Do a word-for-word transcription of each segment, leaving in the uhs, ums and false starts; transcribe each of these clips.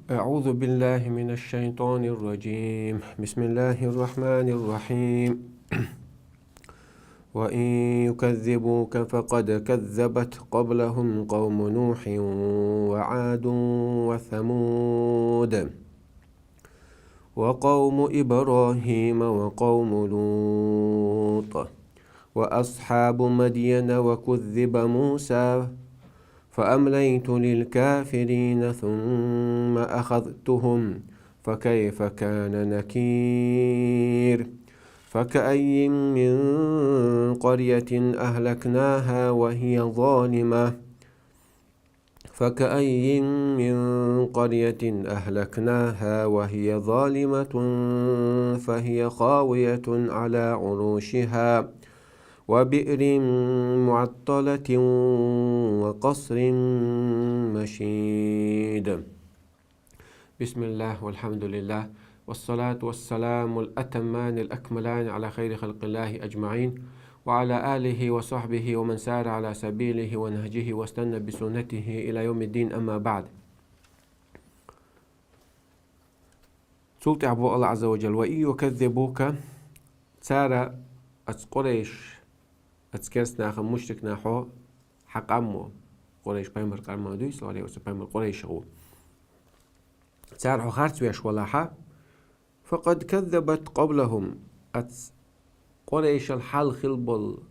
أعوذ بالله من الشيطان الرجيم. بسم الله الرحمن الرحيم. وإن يكذبوك فقد كذبت قبلهم قوم نوح وعاد وثمود وقوم إبراهيم وقوم لوط وأصحاب مدين وكذب موسى فأمليت للكافرين ثم أخذتهم فكيف كان نكير. فكأين من قرية أهلكناها وهي ظالمة فكأين من قرية أهلكناها وهي ظالمة فهي خاوية على عروشها وبئر معطلة وقصر مشيد. بسم الله والحمد لله والصلاة والسلام الأتمان الأكملان على خير خلق الله أجمعين وعلى آله وصحبه ومن سار على سبيله ونهجه واستنى بسنته إلى يوم الدين، أما بعد. Цул тӀехьа боху Аллах Азза ва Джалла: «وإن يكذبوك», цара, оцу къурайш, оцу керстанаха, мушрикнаха хьо, хьан къамо, къурайш пайхамар къамо дуй, саллаллаху алейхи ва саллям, пайхамар къурайшех ву. Цара хьо харц веш валахьа, «فقد كذبت قبلهم», оцу къурайшал хьалха хилла болу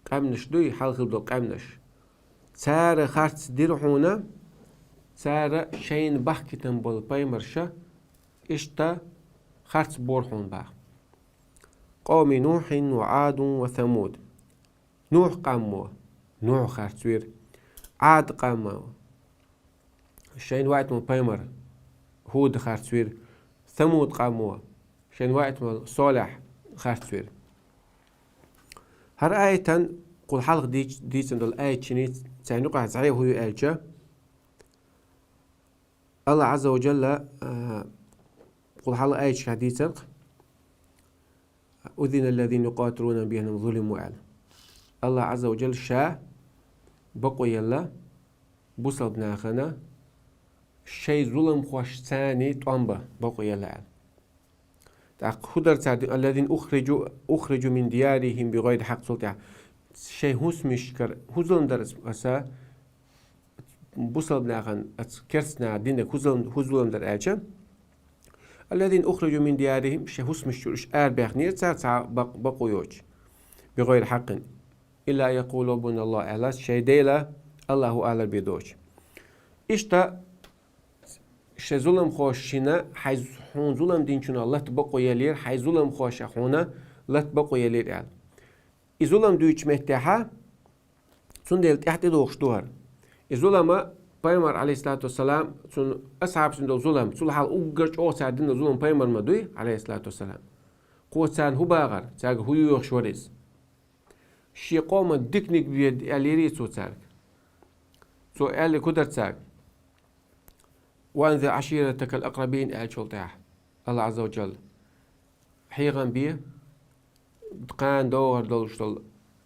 къаьмнаш дуй, хьалха хилла долу къаьмнаш. Цара харц дира хьуна, цара шайна бахкийтина болу пайхамарша иштта харц бора хьуна боху. «قوم نوح وعاد وثمود». Нухь къамо, Нухь харц вира. Ӏад къамо, шайна ваийтина пайхамар Худ харц вира. Самуд къамо, шайна ваийтина Солихь харц вира. ХӀара аятан, кхул хьалха дийц-, дийцина долу аятчиний, царна юкъахь зӀе хӀу ю аьлча, Аллах Азза ва Джалла, а, кхул хьалха аятчигахь дийцарх: «أذن للذين يقاتلون بأنهم ظلموا», аьлла. Аллах Азза ва Джалла ша бакъо елла бусалба нахана, шайн зуламхошцаний тӀом бан бакъо елла аьлла. ТӀаккха хӀун дара цара, «الذين أخرجوا، أخرجوا من ديارهم بغير حق», цул тӀаьхьа шайн хӀусамашкара хӀун зулам дара аса, бусалба нахана, оцу керстанаха динарг хӀун зулам, хӀун зулам дара аьлча, «الذين أخرجوا من ديارهم», шайн хӀусамаш чуьра уьш арабаьхнера цара цхьа бакъ-, бакъо йоцуш, «بغير حق إلا أن يقولوا ربنا الله», аьлла, шайн Дела Аллах ву алар бен доцуш. Иштта шайн зуламхоша шина, хьайн, хьуна зулам динчунах лата бакъо еллера, хьайн зуламхоша хьуна лата бакъо еллера аьлла. И зулам дуьйцучу меттехьа, цундела тӀаьхьа тӀедогӀуш ду хӀара. И зулама пайхамар, алейхиссалату вассалам, цунна асхьабашна долу зулам, цул хьалха уггар чӀогӀа цара дина зулам пайхамар ма дуй, алейхиссалату вассалам. Кхо царна хӀун бахара, цаьрга хӀун йоьхуш вара иза? Шен къоман диканиг бе аьллера цо цаьрга. Цо аьлларг хӀун дара цаьрга? «وأنذر عشيرتك الأقربين», аьллачул тӀаьхьа, Аллах Азза ва Джалла: хьехам бе, кхана догӀур долуш долу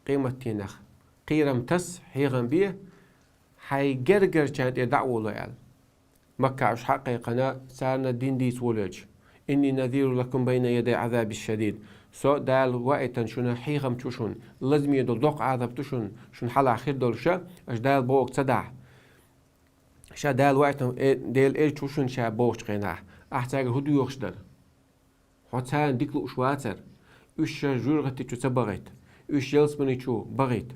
къематдийнах кхерам таса, хьехам бе, хьайн гергарчарна тӀе дӀа а воло аьлла. Маккахь уьш хьа а кхайкхина, царна дин дийца волавелча: «إني نذير لكم بين يدي عذاب شديد». Со Дала ваийтина шуна хьехам чу шуна, лазаме долу доккха Ӏазап ду шуна, шуна хьалха хир долуша, аша Дала бохург ца дахь. Ша Дала ваийтина, э, Делан элча ву шуна ша бохучу хенахь, ахь цаьрга хӀун доьхуш дара? Хьо царна дика лууш вацара. Уьш ша жуьргӀати чу ца бахийта. Уьш ялсамани чу бахийта.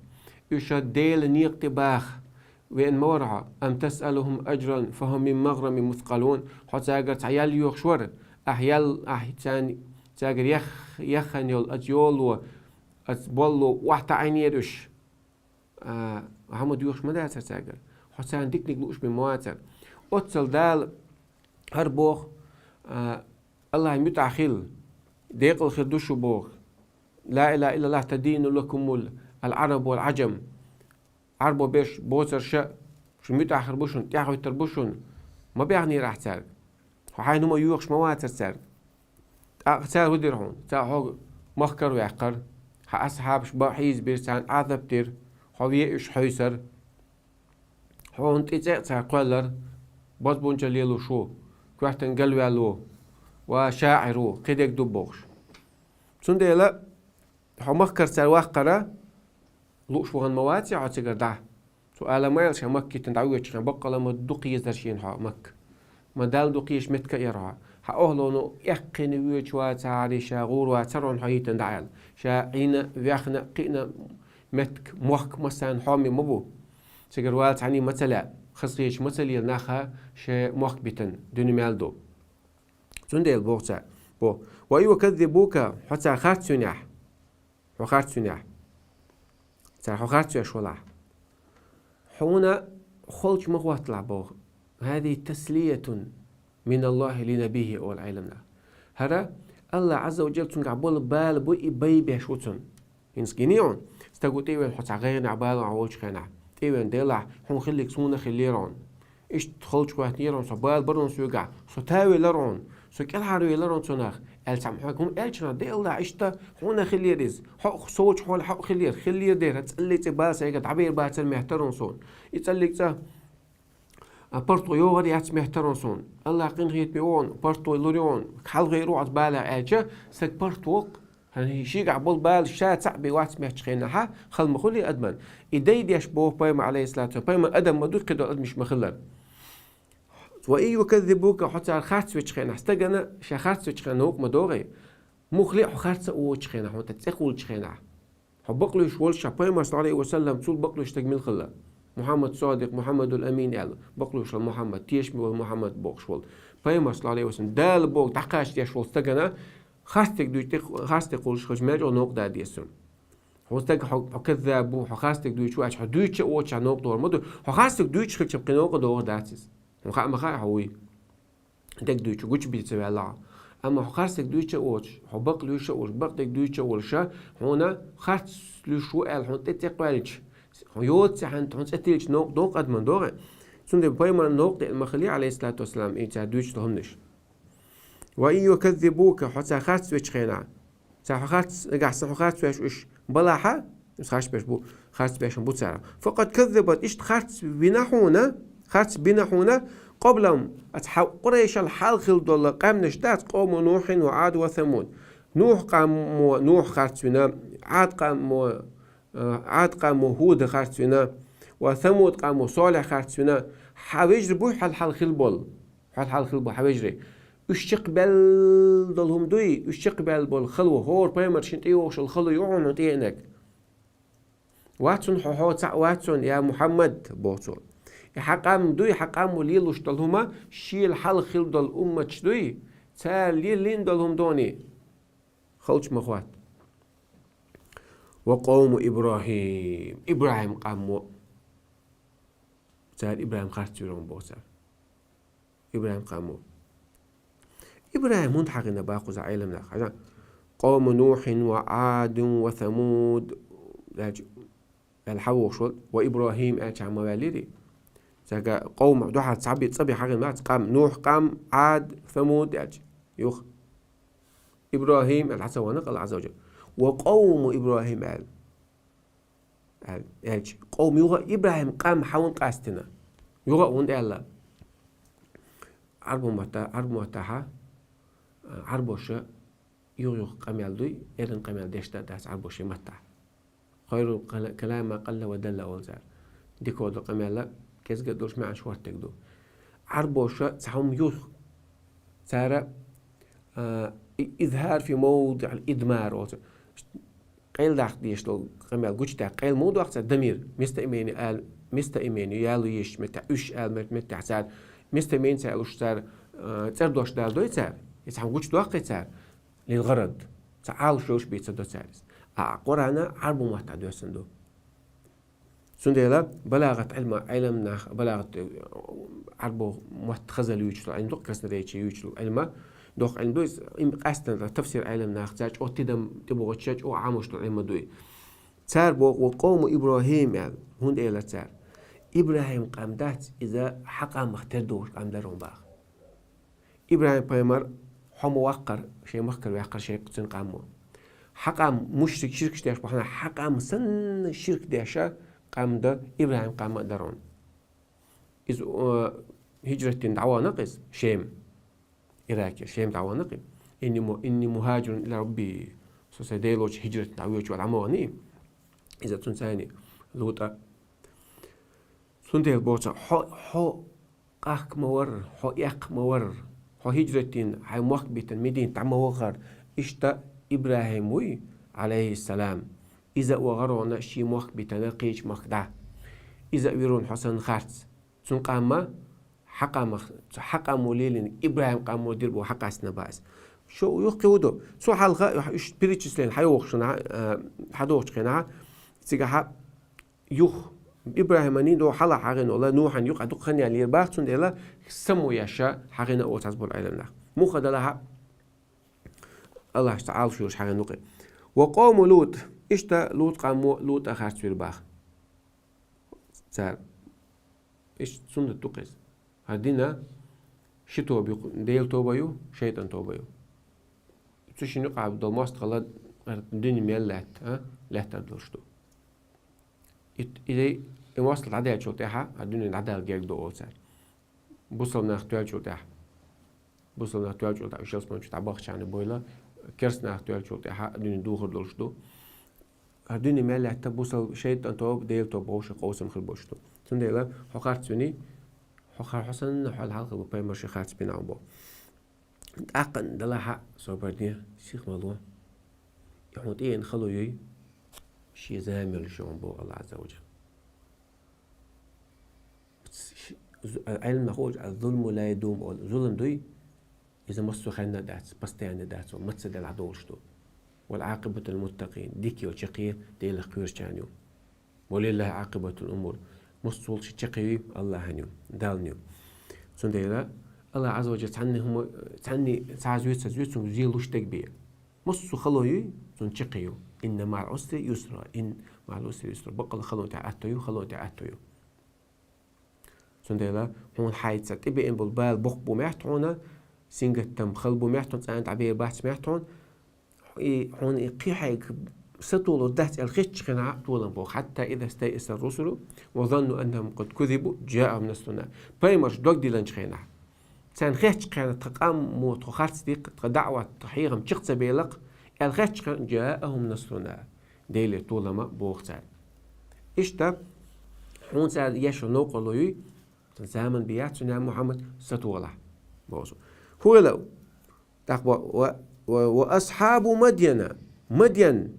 Уьш ша Делан некъа тӀе баха веана ма вара хьо. «أم تسألهم أجرا فهم من مغرم مثقلون». Хьо цаьргара цхьа ял йоьхуш вара. Ахь ял, ахь царна, цаьргара ях-, яххана йолу оцу йоло, оцу болло охьатаӀийнера уьш. А, хӀума доьхуш ма дацара цаьргара. Хьо царна диканиг лууш бен ма вацара. Оццал Дала хӀара боху, а, Аллахьан муьтӀахь хила, декъала хир ду шу боху. «لا إله إلا الله تدين لكم العرب والعجم». Ӏарбо берш боцурша, шун муьтӀахь хир бу шуна, тӀаьхьахӀуьттур бу шуна. Ма баьхнера ахь цаьрга. Хьо хьайна хӀума йоьхуш ма вацара цаьрга. ТӀаккха цара хӀун дира хьуна? Цара хьо махкара ваьккхара. Хьан асхьабаш бан хьийзабира, царна Ӏазап дира. Хьо ве уьш хьуьйсара. Хьуна тӀе цӀе а цара кхоьллара. Бозбунчалла лелош ву. доттагӀа галваьлла ву, ва шаӀир ву, кхидерг ду бохуш. Цундела хьо махкара цара ваккхара, лууш вахана ма вац хьо цигара дӀа. Цо ала ма аьлла, ша Макка йитина дӀавоьдучу хенахь баккъала ма ду кхетар шена хьо Макка. Ма Далла ду кхеташ меттиг а яра хьо. Хьан охӀлано эккхийна воьдуш вацахьара, ша гӀур вацахьара хьо йитина дӀа аьлла. Ша Ӏийна, ваьхна, кхиъна меттиг, мохк массарна хьоме ма бу. Цигара вала цхьанне ма ца лаьа, хазахеташ ма ца лела наха шайн мохк битина, дуьне мел ду. Цундела боху цара, бо: «Ва юказзибука», хьо цара харц винехь. Хьо харц винехь. Цара хьо харц веш валахь. Хьуна холчу ма хӀотталахь боху. «Хазихи таслиятун миналлахи ли набийхи», олу Ӏеламнаха. ХӀара АллахӀ Ӏазза ва Джалла цуьнгахь болу бала бу, и бай беш ву цунна. ХӀинца гиний хьуна? Стаг ву тӀе а веана, хьо цхьа гӀайгӀанехь, баланехь волчу хенахь, тӀе а веана, Делахь, хьуна хилларг суна хиллера хьуна. Иштта холчу хӀоттийнера хьуна, со бала бара хьуна соьгахь, со тавелира хьуна, со кӀелхьарвелира хьуна цунах, аьлла цхьамма хьоьга хӀума аьлча, Делахь, иштта хьуна хиллера иза. Хьо совгӀатчу хьолехь хьо а хиллера, хиллера дера, цӀаллица бала сайга дӀабер бацара меттара хьуна суна. И цӀаллица, а, паргӀато йогӀур яц меттара хьуна суна. АллахӀ къинхетаме ву хьуна, паргӀато лур ю хьуна, хьалхара ву хьо оцу балех аьлча, стаг паргӀато хӀара шегахь болу бала ша цхьаъ бен вац моьттучу хенахь, хала ма хуьлий адамна. И дай деш боху пайхамар, Ӏалайхиссалату вассалам, пайхамар адам ма ду, кхидолу адамаш ма хиллара. «Ва ин юказзибука», хьо цара харц вечу хенахь, стагана ша харц вечу хенахь новкъа ма догӀий. Муххале а хьо харц а воцучу хенахь, хьуна тӀе цӀе кхуллучу хенахь. Хьо бакълуьйш волуш ша пайхамар, саллаллаху Ӏалайхи ва саллам, цул бакълуьйш стаг мила хилла? Мухьаммад Содикъ, Мухьаммадул Амин аьлла, бакълуьйш волу Мухьаммад, тешаме волу Мухьаммад бохуш волу. Пайхамар, саллаллаху Ӏалайхи ва саллам, Дала боху дӀакхачдеш волу стагана, харц стаг дуьйцу, харц стаг кхуллуш хилча, мел чӀогӀа новкъа да деза цунна. Хьо стаг, хьо, хьо каззаб ву, хьо харц стаг дуьйцуш вац, хьо дуьйцуш а воцуш, хьан новкъа догӀур ма ду. Хьо харц стаг дуьйцуш хилча, кхин новкъа догӀур дац иза. Хьуна хаа ма хаьа, хьо вуй. Дерг дуьйцуш гучубийца ваьлла хьо. Амма хьо харц стаг дуьйцуш а воцуш, хьо бакълуьйш а волуш, бакъдерг дуьйцуш а волуш, хьуна харц луьйш ву аьлла, хьуна тӀе цӀе кхоьллича, хьо йоцу цхьаьна хьуна цӀе тиллича новкъа догӀу адамна догӀий. Цундела пайхамарна новкъа деана ма хилий, Ӏалайхиссалату вассалам, и цара дуьйцуш долу хӀуманаш. «Ва ин юказзибука», хьо цара харц вечу хенахь, цара хьо харц, нагахь санна хьо харц веш уьш балахьа, иза харц беш бу, харц беш бу цара. «Факъад каззабат», иштта харц вина хьуна, харц бина хьуна, «къаблахум», аса хьан Къурайшал хьалха хилла долу къаьмнаш дац, «къавму Нухьин ва Ӏад ва Самуд». Нухь къамо, Нухь харц вина, Ӏад къамо, Ӏад къамо ХӀуда харц вина, ва Самуд къамо Солихь харц вина. Хьан вежарий буй хьал хьалха хилла болу? Хьал хьалха хилла болу хьан вежарий? Уьш чекхбаьлла долу хӀума дуй? Уьш чекхбаьлла болу хало, хӀора пайхамар шен тӀе йогӀуш йолу хало ю хьуна тӀеэцнарг? Вац хьуна хьо, хьо цхьаъ вац хьуна, я Мухьаммад, боху цо. И хьан къам дуй, хьан къамо лелош долу хӀума, шел хьалха хилла долу умматаш дуй? Цара лелийна долу хӀума дуй? Халчу ма хӀотта. «Ва къавму ИбрахӀим», ИбрахӀим къамо. Цара ИбрахӀим харц вира хьуна боху цара. ИбрахӀим къамо. ИбрахӀим хӀунда хьахийна боху кхузахь Ӏеламнаха? Хьажа: «Къавму Нухьин ва Ӏадин ва Самуд», аьлча, аьлла хьан вохуш волу, «ва ИбрахӀим» аьлча хьан ма ваьллирий? Цаьрга къавм дуьхьал цхьа бен, цӀа бен хьахийна бац, къам, Нухь къам, Ӏад, Самуд аьлча. Юха. ИбрахӀим аьлла хьан ца вахана, Аллах Ӏазза ва Джалла. «Ва къавму ИбрахӀим» аьлла. Аьлла, аьлча, къовма юха ИбрахӀим къам хьан ву къастина? Юха а ву аьлла. Ӏарбо матта, Ӏарбо маттахьа, Ӏарбоша юха-юха къамел дуй, эрна къамел деш дан дац Ӏарбоша маттахь. «Хайрул кала-, калами ма къалла ва далла», олу цара. Дика долу къамел кӀезиг а долуш, маьӀна хӀоттарг ду. Ӏарбоша цхьа хӀума юха, цара, а, и-, изхӀар фи мавдиӀил идмар олу цара. Къайладаккха дезаш долу къамел гучудаккха, къайла муха доккху цара дамир, местоимение ала, местоимение яло езачу меттехь, уьш ала мет-, меттехь цара, местоимение ца алуш цара, а, цӀердош даладой цара, и цхьа хӀума гучудоккхий цара, лил гӀарад, цхьа Ӏалашо йолуш бен ца до цара иза. А Къуръан Ӏарбо маттахь доьссина ду. Цундела балагӀат Ӏилма, Ӏилманах, балагӀат, э, Ӏарбо мотт хазалла юьйцуш долу Ӏилма ду-кх, красноречие юьйцуш долу Ӏилма, доккха Ӏилма ду иза, им къаьстина тафсир Ӏилманах, цара чӀогӀа тидам тӀебогӀуча, чӀогӀа Ӏамош долу Ӏилма ду и. Цара боху: «Ва къовму ИбрахӀим», аьлла, хӀунда элира цара? ИбрахӀим къам дац, иза хьан къамах тера догӀуш къам дара хьуна баха. ИбрахӀим пайхамар хьо ма ваккхара, шайн махкара ваьккхира шайн цуьнан къамо. Хьан къам мушрик, ширкаш деш бахьана, хьан къам санна ширк деша къам дан ИбрахӀим къам а дара хьуна. Иза, э, хӀиджрат дина дӀавахана-кх иза Шема. Иракера, Шема дӀаваханакъий. «Инни му-, инни мухаджирун иля Рабби». Со сайн Делочу хӀижрат дӀавоьдуш ву аьлла, дӀа ма ваханий. Иза цунца цхьаьна ЛутӀа. Цундела боху цо: «Хьо, хьо къахка ма вара, хьо эккха ма вара, хьо хӀижрат дина, хьайн мохк битина, Мединате дӀа ма вахара». Иштта ИбрахӀим вуй, Ӏалайхиссалам. Иза а вахара хьуна шен мохк битина кхечу махка дӀа. Иза а вира хьуна хьо санна харц. Цуьнан къам ма, хьан къам ма, хьан къам ма лелийна, ИбрахӀим къам ма дира боху хьан къастина баьс. Шо юххе хӀун ду? Цу хьалха уьш перечисление хьайохуш хьуна, а, хьадохучу хенахь, цигахь юха ИбрахӀиман дӀо хьалха хьахийна волу, Нухьан юкъа дукха хан яьлла баха, цундела само еш хьахийна оцу хьаьза болу Ӏелам нах. Муха делахь а, Аллахьца Ӏалашъеш хьахийна ву-кх. «Ва къовму ЛутӀ», иштта ЛутӀ къам ма, ЛутӀа харц вира баха. Цара. Иштта суннат ду-кх иза. ХӀара дина ши тоба ю, Делан тоба ю, шайтӀан тоба ю. Цу шинна юкъахь долу мостагӀалла хӀара дуьне мел лаьтта, а? Лаьттар долуш ду. И, и, и мостагӀалла дӀадаьллачул тӀаьхьа, хӀара дуьне дӀадала герга до олу цара. Бусалба нах тоьллачул тӀаьхьа. Бусалба нах тоьллачул тӀаьхьа, уьш ялсаманчу дӀабахча бой-ла, керста нах тоьллачул тӀаьхьа дуьне духур долуш ду. ХӀара дуьне мел лаьтта бусалба, шайтӀан тоба, Делан тоба бохуш къовсам хир болуш ду. Цундела хьо харц виний, хьо ха-, хьо санна хьол хьалха бу пайхамар шен харц бина бу. ТӀаккха делахь а собар де, сих ма ло. И хьуна тӀеэна хало юй, шен зама мел ю шуна боху Аллахь Ӏазза ва Джалла. Ӏелам нах олуш, «Аз-зулму ла ядум», олу, зулам дуй, иза массо а хенна дац, постоянно дац, ван маца делахь долуш ду. «Вал Ӏакъибату лил-муттакъин», дика йолу чаккхе Делах кхоьручарна ю. «Ва лиллахьи Ӏакъибатул умур», массо а волуш чаккхе ю, Аллахьан ю, Далла ю. Цундела Аллахь Ӏазза ва Джалла цхьанна хӀума, цхьанна цхьа зоьца, зоьца, цунна зен луш дерг бе. Массо а хало юй, цунна чаккхе ю. «Инна маӀал Ӏусри юсра», «Инна маӀал Ӏусри юсра». Баккъала халонна тӀехь атто ю, халонна тӀехь атто ю. Цундела хьуна хьайца тӀебеана болу бала боккха бу моьтту хьуна, сингаттам хала бу моьтту хьуна, цӀена дӀабер бац моьтту хьуна, и хьуна и кхин хьайга сатолур дац аьлла хетачу хенахь толам бо. «Хьатта иза стайъасар-русулу ва занну аннахум къад кузибу, джаахум насруна». Пайхамарш дог диллинчу хенахь, царна хетачу хенахь, тхан къам мо, тхо харц диккха, тхан даӀват, тхан хьехам чекх ца белакх аьлла хетачу хенахь, «джаахум насруна». Делера толам а боху цара. Иштта, хьуна цара еш йолу новкъарло юй, сан заман бен яц цуьнан, Мухьаммад, сатохалахь, боху цо. ХӀун хилла? ТӀаккха бо-, ва, ва, ва асхьабу Мадьяна, Мадьян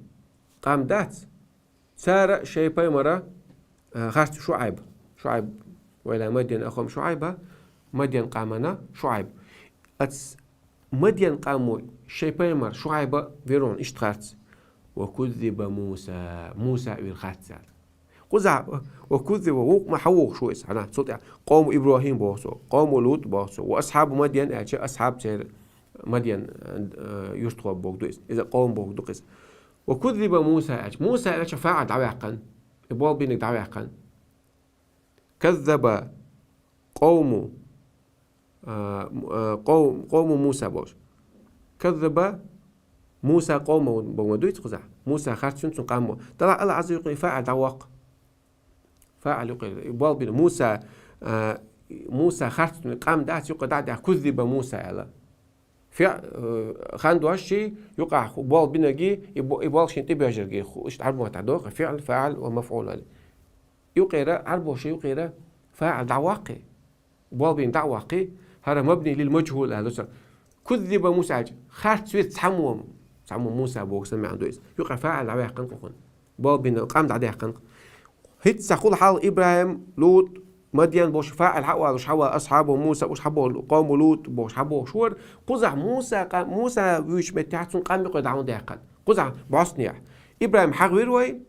къам дац, цара шайн пайхамара, а, харц ШуӀайб. ШуӀайб, «Ва иля Мадьяна ахахум ШуӀайба», Мадьян къамана ШуӀайб. Ац Мадьян къамо шайн пайхамар ШуӀайба вира хьуна иштта харц. «Ва куззиба Муса», Муса а вира харц цара. Кхузахь «ва куззиба», вукху ма хьан вохуш ву иза, хьан, цул тӀаьхьа «къовму ИбрахӀим» боху цо, «къовму ЛутӀ» боху цо, «ва асхьабу Мадьян» аьлча, асхьаб церан Мадьян, э, юрт бохург ду иза. Иза къовм бохург ду-кх иза. «Ва куззиба Муса» аьлча, Муса аьлча фаӀил дӀаваьккхина, и болх бинарг дӀаваьккхина. «Каззаба къовму», а, м-, а, къов-, «къовму Муса» бохуш. «Каззаба Муса къовмаху» боху ма дуьйцу кхузахь. Муса харц вина цуьнан къамо. Делахь Аллахь Ӏазза юкъе фаӀил дӀавоккху. ФаӀил юкъе, и болх бина Муса, а, Муса харц вина къам дац юкъе дӀа а даьхна, «куззиба Муса» аьлла. ФиӀ-, э, хан дош ши, юкъахь болх бинарг, и бо-, и болх шена тӀебоьжнарг, ху-, иштта Ӏарбойн маттахь доху, фиӀл, фаӀил ва мафӀул аьлла. Юкъера, Ӏарбоша юкъера фаӀил дӀаваккхий, болх бина дӀа а ваккхий, хӀара мабни лил мажхул аьлла цо. «Куззиба Муса» аьлча, харц вира цхьаммо, цхьаммо Муса боху сан маьӀна ду иза. Юкъара фаӀил дӀаваьккхина кхунна. Болх бина къам дӀадаьккхина. ХӀинца цхьа хула хьал ИбрахӀим, ЛутӀ, Мадьян бохуш фаӀил хьа а валуш, хьава асхьабу Муса бохуш, хьаболу къовму ЛутӀ бохуш, хьабохуш вара. Кхузахь Муса къа-, Муса вуьйчу меттехь цуьнан къам юкъе дӀа хӀунда даьккхина? Кхузахь бӀостанехь. ИбрахӀим хьахавира вай,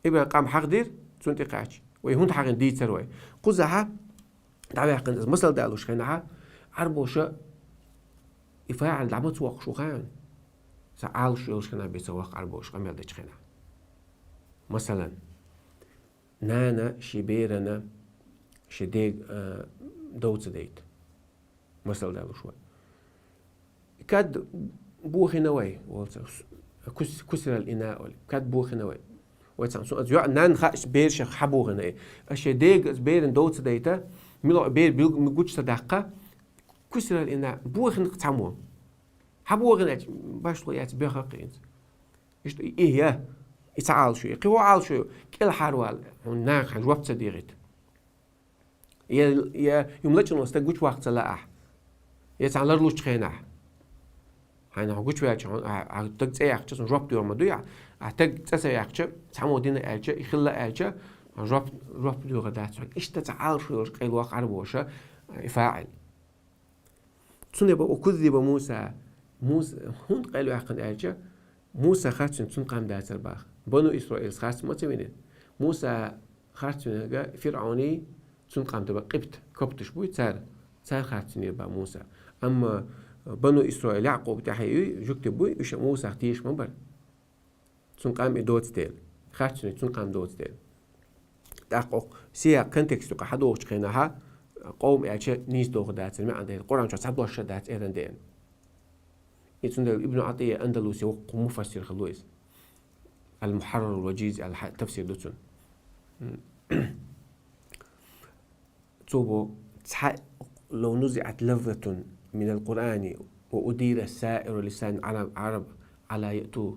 ИбрахӀим къам хьахадира, цунна тӀекхаьчча. Вай хӀунда хьахийна дийцара вай? Кхузахь дӀаваьккхина иза масал далуш хенахь, Ӏарбоша и фаӀил дӀа маца воккхуш ву хаьий? Сан Ӏалаш йолуш хенахь бен ца воккху Ӏарбоша къамел дечу хенахь. Масалан, нана шен берана шен дега, а, дов ца дайта. Масал далуш вай. Кад бохийна вай, олу цара, кус-, кусирал ина олу. Кад бохийна вай. Вай цхьаъ, со аса йоӀ, нанна хаьа бераш хьан бохийна и. Аса шен дега, аса берана дов ца дайта, мила бер билг-, гучу ца даккха, كسر الإناء, бохинг цхьаммо. Хьан бохина аьлча, башхо яц бехакъинца. Иштта и я, и ца Ӏалашо, и кхин хӀун Ӏалашо, кӀел хьарвал, хьуна наха хьан жоп ца дегӀийта. Я, я юм лачкъано стаг гучаваккха ца лаахь. Я цхьа ларлучу хенахь. Хьайна хьо гучаваьлча, хьо, а, а, таг цӀе яьккхича, цунна жоп доьгӀур ма дуй ахь. А таг цӀе ца яьккхича, цхьаммо дина аьлча, и хилла аьлча, жоп, жоп доьгӀур дац хьоьга. Иштта ца Ӏалашо йолуш къайлаваккха Ӏарбоша, и фаӀил. Цундела боху, «Ва куззиба Муса». Муса хӀунда къайлаваьккхина аьлча, Муса харцвина цуьнан къам дацара боху. Бану Исраилс харц ма ца вина. Муса харцвинарг ФирӀауний цуьнан къам дара, къибт, копташ буй цара. Цара харцвинера боху Муса. Амма Бану Исраил, Якъуб тӀаьхье юй, жуьгти буй, уьш Мусах тешаш ма бара. Цуьнан къам и доцу дела. Харцвинарг цуьнан къам доцу дела. ТӀаккха оха сиякъ, контекст юкъа хьадохучу хенахьа, къовм аьлча нийса дохур дацара маьӀна дела. Къуръан чохь цхьа дош а дац эран деана. И цундела Ибн Ӏатийя Андалуси воккха муфассир хилла ву иза. Ал-Мухьаррар вал-Ваджиз аьлла хьа-, тафсир ду цуьнан. Цо бо: «Цхьа, لو نزعت لفظة من القرآن وأدير سائر لسان العرب على يأتوا،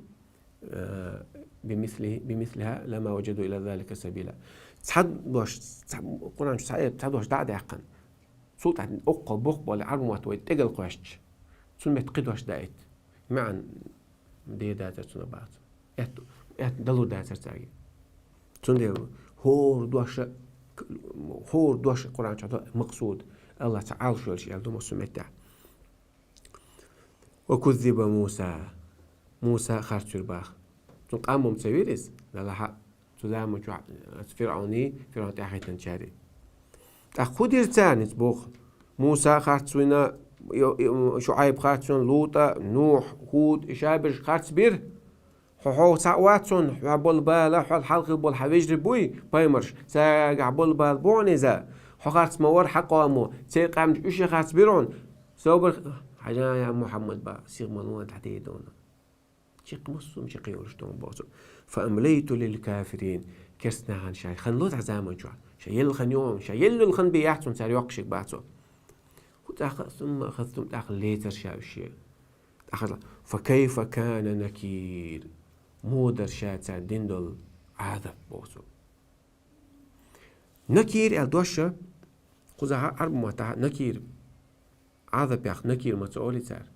э, بمثله، بمثلها لما وجدوا إلى ذلك سبيلا». Цхьа дош, цхьа, Къуръан чу цхьа, цхьа дош дӀа а даьккхина, цул тӀаьхьа оккхул боккха болу Ӏарбийн мотт вай тӀегал кхоьссича, цунна метта кхин дош даийта. МаьӀна дер дацара цунах боху цо. Аьтто, аьтто далур дацара цаьрга. Цундела хӀора дош, хӀора дош Къуръан чохь ду макъсуд, Аллах цхьа Ӏалашо йолуш аьлла ду массо а меттехь. «Ва куззиба Муса». Муса харцвира боху. Цуьнан къам ма ца вира иза, делахь а цу заман чохь ФирӀауний, ФирӀаун тӀаьхьахӀиттинчарий. ТӀаккха хӀун дира царна иза боху? Муса харцвина, Ю-, Ю-, ШуӀайб харцвина, ЛутӀа, Нухь, ХӀуд, и шаберш харцбира. Хьо, хьо цхьаъ вац хьуна, хьо болу бала, хьол хьалхалуш болу хьан вежарий буй, пайхамарш, цаьргахь болу бала бу хьуна иза. Хьо харц ма вара, хьан къомо, церан къаьмнаш уьш а харцбира хьуна. Собар, хьажа, я Мухьаммад, боху, сиха ма ло, дӀадийр ду хьуна. Чекх массо а чекх йолуш ду хьуна, боху цо. «Фа амлайту лил кафирин». Керста нахана ша хан ло цхьа заман чохь. Ша елла хан ю хьуна, ша елла хан бен яц хьуна цара йоккхуш боху цо. ХӀу тӀаккха, сумма ахазтум, тӀаккха лецара ша уьш. ТӀаккха, «Фа кайфа кана накир». Муха дара ша царна дина долу Ӏазап, боху цо. Накир аьлла дош, кхузахь Ӏарбийн маттахь накир. Ӏазапех накир ма ца олий цара.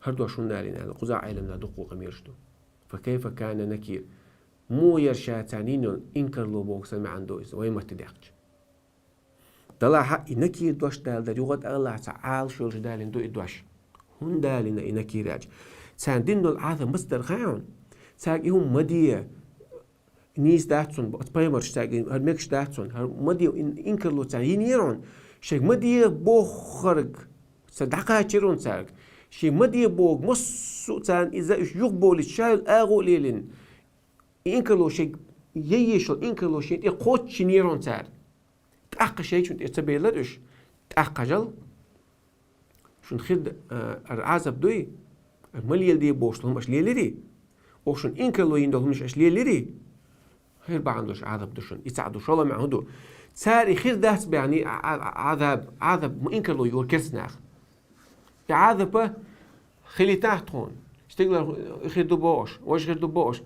ХӀара дош хӀунда аьлла аьлла, кхузахь Ӏеламнаха дуккха къамелаш ду. «Фа кайфа кана накир». Муха яра ша царна йина йолу инкарло боху сан маьӀна ду иза, вай матте даьккхича. Делахь а и накир дош далар, юха а Аллах цхьа Ӏалашо йолуш далийна ду и дош. ХӀунда далийна и накир аьлча? Царна дина долу Ӏазап маца дара хаьий хьуна? Цаьрга и хӀума ма де, нийса дац хьуна, оцу пайхамарш цаьрга, хӀара мегаш дац хьуна, хӀара ма де, ин-, инкарло царна йинера хьуна. Шайга ма де бохург, ца дӀакхачийра хьуна цаьрга. Шен ма де бохург массо а царна иза уьш юхаболийча, ша йолу агӀо а лелийна. И инкарло шайга, яйеш йолу инкарло шен тӀе кхоччуш йинера хьуна цара. ТӀаккха шайчунна тӀе ца белира уьш. ТӀаккха хьажал, шуна хир д-, а, ара Ӏазап дуй, ара ма леладе бохуш долу хӀума аша лелирий? Оха шуна инкарло йина долу хӀуманаш аша лелирий? ХӀара бахьана долуш Ӏазап ду шуна. И цхьаъ ду, шолгӀа маьӀна хӀун ду? Цара и хир дац баьхний, а, а, а, Ӏазап, Ӏазап ма инкарло йора керста наха. И Ӏазапа хилийтахьа тхуна. Стигалара хир ду бохуш, важа хир ду бохуш,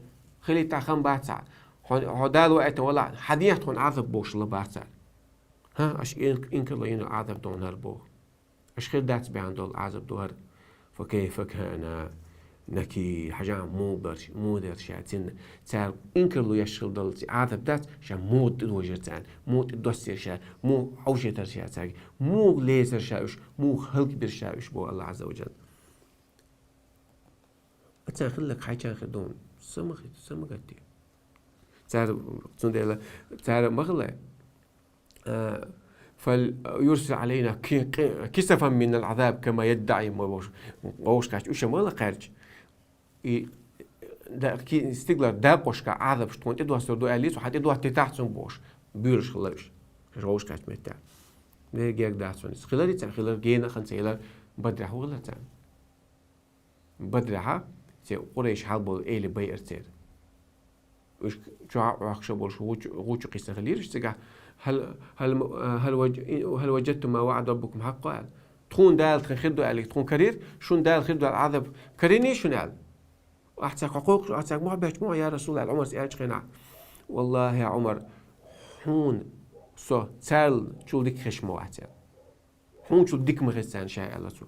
хилийтахьа хан бац цхьа. Хьо, хьо Дала ваийтина валахь, хьан дехьа тхуна Ӏазап бохуш ла бац цара. ХӀа, аша ин-, инкарло йина Ӏазап ду хьуна хӀара боху. Аша хир дац баьхна долу Ӏазап ду хӀара. Фа кайфа кана накир, хьажахьа муха дара ш-, муха дара ша царна. Цара инкарло еш хилла долу ци Ӏазап дац, ша муха тӀедожийра царна, муха тӀедоссийра ша, муха хьовшийтара ша цаьрга, муха лецара ша уьш, муха хӀаллакбира ша уьш, боху Аллах Ӏазза ва Джалла. Аццан хилларг хьайчан хир ду хьуна? Са ма хи-, са ма гатде. Цара, цундела, цара ма хилла. А, «Фал юрсил Ӏалайна ки-, ки-, кисафан минал Ӏазаб кама яддаӀи», ма бохуш, вовшахкхаьчча, уьш ма хилла кхаьрча. И да-, ки-, стигалара дакъошка Ӏазапаш тхуна тӀедоссор ду аьллий цо, хьан тӀедоттийтахьа цунна бохуш, буьйлуш хилла уьш. Аша вовшахкхаьчча меттехь. Дера герга дац хьуна иза. Хиларий царна, хилар гена а хан ца хилар, Бадрехь хӀун хилар царна? Бадрехьа, церан Къурайш хьалаболу эли байар церан. Уьш чохь а Ӏохкуш а болуш гӀучу, гӀучу кхиссар хилира уьш цигахь: «Хьал, хьал, хьал важ-, хьал важадтум ма ваӀада раббукум хьакъа?» аьлла. Тхуна Дала тхан хир ду аьлларг тхуна карийра, шуна Дала хир ду аьлла Ӏазап карийний шуна аьлла. Ахьа цхьа кхокхуш, ахьа цхьа мохь баьча мо, я Расулаллах, Ӏумара аьлча хьенахь. Валлахьи, я Ӏумар, хьуна со царла чул дика хезаш ма вац аьлла. Хьуна чул дика ма хеза царна ша аьлла цо.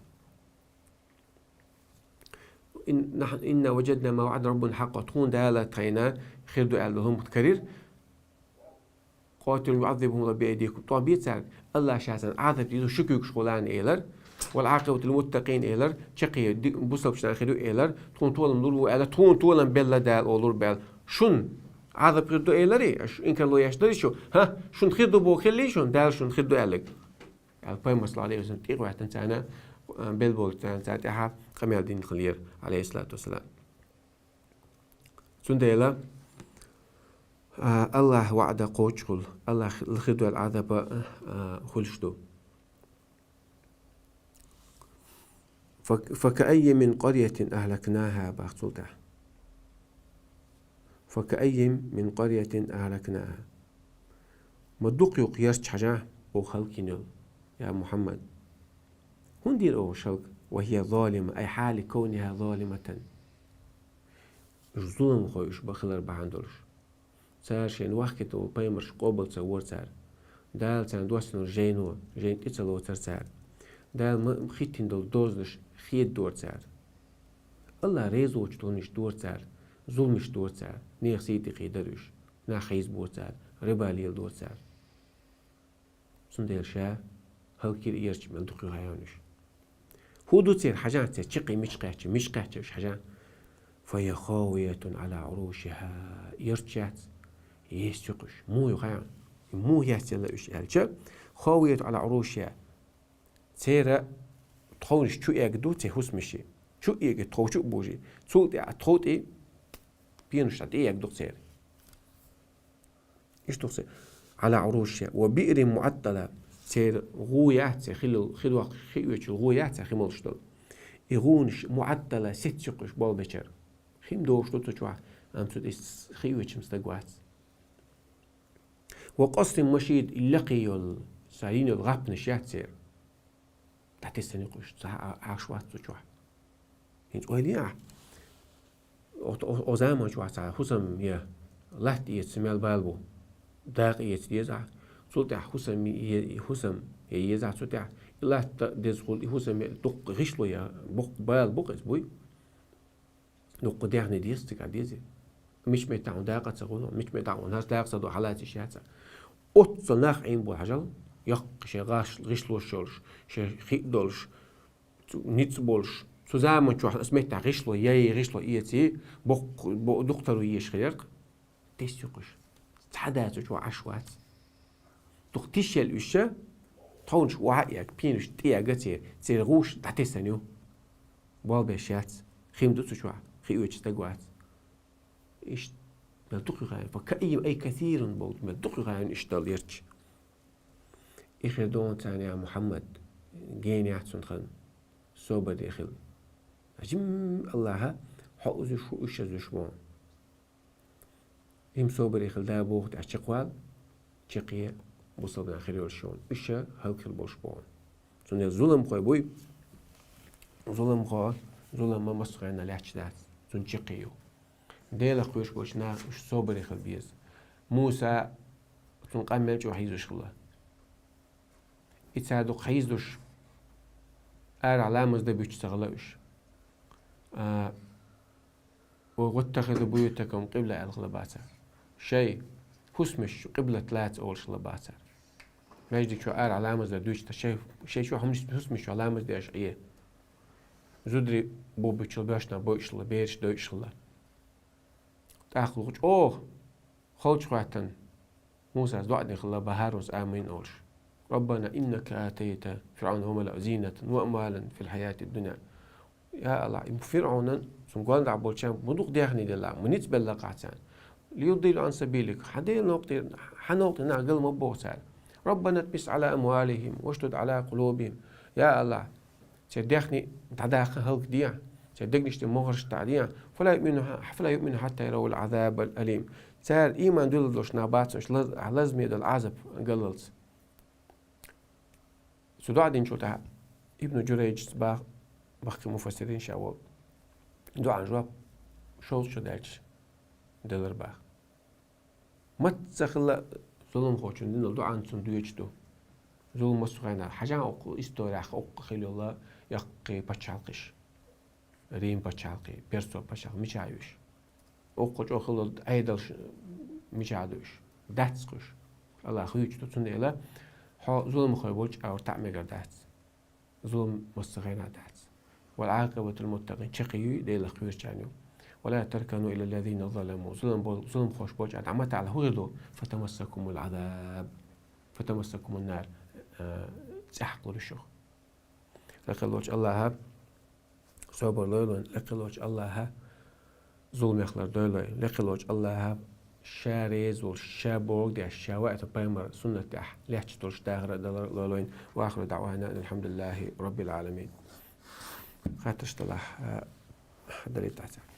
Ин-, нахь-, инна ваджадна ма ваӀадана Раббуна хьакъа, тхуна Дала тхайна хир ду аьлла хӀума карийра. Къатилу юӀаззибхумуллаху биайдикум. ТӀом бе цаьрга, Аллахь ша царна Ӏазап дийр шу куьйгаш гӀолла аьлар. Вал Ӏакъибату лил муттакъин аьлар. Чаккхе ди-, бусалба нах хир ю аьлар. Тхуна толам лур ву аьлар. Тхуна толам белла Дала олур баьлла. Шун Ӏазап хир ду аьларий, аш инкарло еш дарий шу? Хьа, шун хир ду боху хилли шун, Дала шун хир ду аьлларг. Аьлла пайхамар саллаллаху Ӏалайхи ва саллам тӀекхоьттина царна, а, белла болчу царна, царна тӀаьхьа къамел дина хилла яра, Ӏалайхиссалату вассалам. Цундела, а, Аллахь ваӀда кхочушхула, Аллахь хи-, хир ду аьлла Ӏазап, а, хуьлуш ду. Фа-, факааййин мин къаръятин ахӀлакнахӀа, бах цул тӀаьхьа. Факааййин мин къаръятин ахӀлакнахӀа. Ма дукха ю-кх ярташ хьажахь, оха хӀаллакйина йолу, я Мухьаммад. ХӀунда йира оха уьш хӀаллак? Ва хӀия золима, ай хьали кавнихӀа золиматан. Уьш зуламхой уьш бан хилар бахьана долуш. Цара шайна вахкийтина волу пайхамарш къобал ца вора цара. Дала царна доссийна волу жайно, жайна тӀе ца лоцура цара. Дала ма-, хӀиттийна долу дозанаш хедадора цара. Аллахь реза воцучу дозанаш дора цара, зуламаш дора цара, нехан сий тӀекхийдара уьш, нах хьийзабора цара, риба леладора цара. Цундела ша хӀаллакйира ярташ, мел дукха ю хьайна уьш. ХӀун ду церан хьажахь, церан чаккхе мича кхаьчна, мича кхаьчна уьш хьажахь? Фа хӀия хавиятун Ӏала Ӏурушихьа. Ярташ яц, есташ ю-кх уьш. Муха ю хьайна? Муха естаелла уьш аьлча, хавиятун Ӏала Ӏурушихьа. Церан тховнаш чу эгна ду, церан хӀусамаш. Чу эгна, тхов чу а бужий. Цул тӀаьхьа тхов тӀе пенаш дӀа тӀе эгна ду-кх церан. Иштта ду-кх церан. Ӏала Ӏурушихьа. Ва биърин муӀаттала. Церан гӀу яц, церан хи-, хи доккхуш, хи оьцуш гӀу яц, церан хи молуш долу. И гӀунаш муӀаттала, сецна ю-кх уьш болх бечара. Хи ма догӀуш ду цу чохь, амма цу тӀе хи оьцуш стаг вац. Ва къасрин машид, и лакхе йолу, цара йина йолу гӀапанаш яц церан. ДӀатесна ю-кх уьш, цхьа а Ӏаш вац цу чохь. ХӀинца ойла е ахь. О, о, о заман чохь цхьа хӀусам я латта эца мел бала бу. Дакъа эца деза ахь. Цул тӀаьхьа хӀусам е, хӀусам я еза ахь цу тӀехь. И латта деза хуьлу, и хӀусам я дуккха гӀишло я, боккха бала бу-кх иза буй. Дуккха даьхни деза цигахь дезий. Мича меттехь хьуна дакъа а ца хуьлу, мича меттехь хьуна хӀара дакъа ца до, хьалаца иштта яц. Оццул нах Ӏийна бу хьажал, йоккха шайн гӀаш-, гӀишлош йолуш, шайн хи а долуш, цу-, ницкъ болуш. Цу заман чохь аса меттехь гӀишло, яй гӀишло эций, боккха, бо-, дукха таро езаш хир яра-кх. Тесна ю-кх уьш. Цхьа а дац цу чохь Ӏаш вац. Дукха тишъелла уьш ша, тховнаш охьа а эгна, пенаш тӀе эгна церан, церан гӀуш дӀатесна ю. Болх беш яц, хи ма ду цу чохь, хи оьцуш стаг вац. Иштта, мел дукха ю хьайна, фа каиййин, ай касирун боху, мел дукха ю хьайна иштта дала ярташ. И хир ду хьуна царна, я Мухьаммад, гена яц цунна хан, собаре хила. Жимма Аллахьа хьо узуш ву, уьш узуш ву. Жимма собаре хила, да боху тӀехь чекхвала, чекхъе бусалба нах хир йолуш ю хьуна. Уьш ша хӀаллакьхир болуш бу хьуна. Цундела зуламхой буй, зуламхо, зулам ма массо а хенахь лаьтташ дац, цунна чекхъе ю. Делах кхоьруш болчу наха уьш собаре хила беза. Муса цунна къамел чӀогӀа хьийзош хилла. И цара дукха хьийзадеш, арахь ламаз дан буьтуш ца хилла уьш. А, «Ваттахизу буютакум къибла», аьлла хилла бацара. Шайн хӀусамаш къиблат лаца олуш хилла бацара. Маьждиг чу арахь ламаз дан дуьйцуш, шайн, шайн чохь хӀуманаш, хӀусамаш чохь ламаз деш Ӏе. Зударий буббичул боьшна бойуш хилла, бераш дойуш хилла. ТӀаккха чӀогӀа халчу хӀоьттина Мусас доӀа дина хилла бан ХӀарунас амин олуш. «Раббана иннака атайта фирӀавна ва малаъаху зинатан ва амвалан фил хьаятид дунья». Я Аллахь, и ФирӀавнан, цуьнан гондахь болчарна ма дукха даьхни делла, ма ницкъ белла-кх ахь царна. «Лиюдиллу ан сабилик», хьан Делан новкъа тӀера, хьан новкъа тӀера нах гал ма боху цара. «Раббана тмис Ӏала амвалихим, вашдуд Ӏала къулубихим». Я Аллахь, церан даьхни дӀадаккха хӀаллакдехьа, церан дегнаш тӀе могӀарш дӀадехьа, «фала юъмину, фала юъмину хьатта яравул Ӏазабал алим». Цара ийман дуьллуш нах бац уьш, лаз-, лазаме долу Ӏазап галлалц. Цу доӀа динчул тӀаьхьа Ибн Джурайджас бах-, бахкхи муфассирин ша вол. ДуӀан жоп шовзткъа шу даьлча делар бах. Маца хилла зуламхочун динал дуӀан цун доьчуш ду. Зулам массо а хьайна хьажа, укх историяхь укх хилла йола яккхий паччахьалкхеш. Рим паччахьалкхе, Персо паччахьалкхе мича ю уьш? Укх чӀогӀа хилла Ӏедалш мича ду уьш? Дац-кх уьш. Аллахь хуьйцуш ду, цундела хьо зуламхой волча авар таӀ мегар дац. Зулам массахана дац. والعاقبة للمتقين, чаккхе ю Делах кхоьручарна ю. ولا تركنوا إلى الذين ظلموا, зулам бол-, зуламхош болча дӀа ма таӀала, хӀун хир ду? فتمسكم العذاب, فتمسكم النار, э, цӀехьаккха лур ю шух. Лекхе волча Аллахьа собар лойла вайна, лекхе волча Аллахьа зуламех лардойла вай, лекхе волча Аллахьа ша реза волуш, ша бохург деш, ша ваийтина пайхамара суннат тӀехь лаьтташ долуш дахар а далар а лойла вайна. وآخر دعوانا أن الحمد لله رب العالمين. Хаттарш далахь, а, далийта цхьа.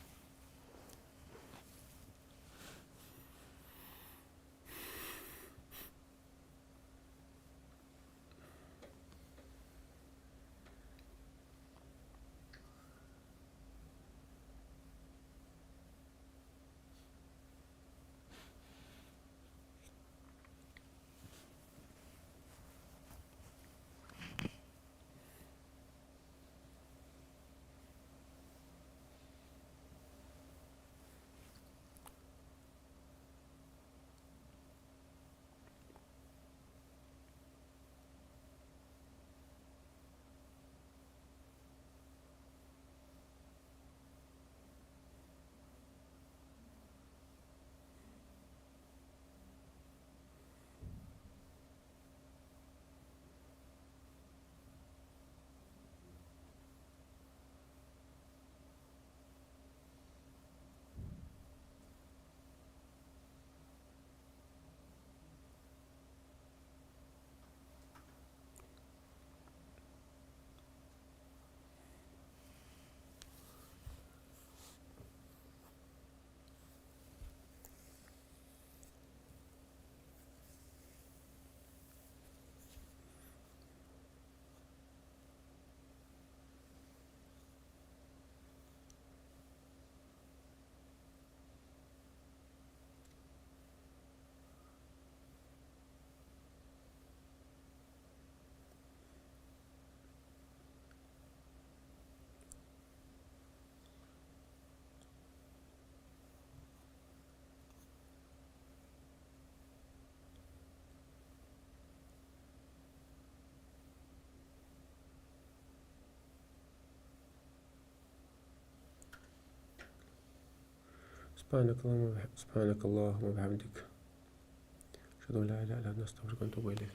سبحانك اللهم وبح-، سبحانك اللهم وبحمدك. أشهد أن لا إله إلا أنت، أستغفرك وأتوب إليك.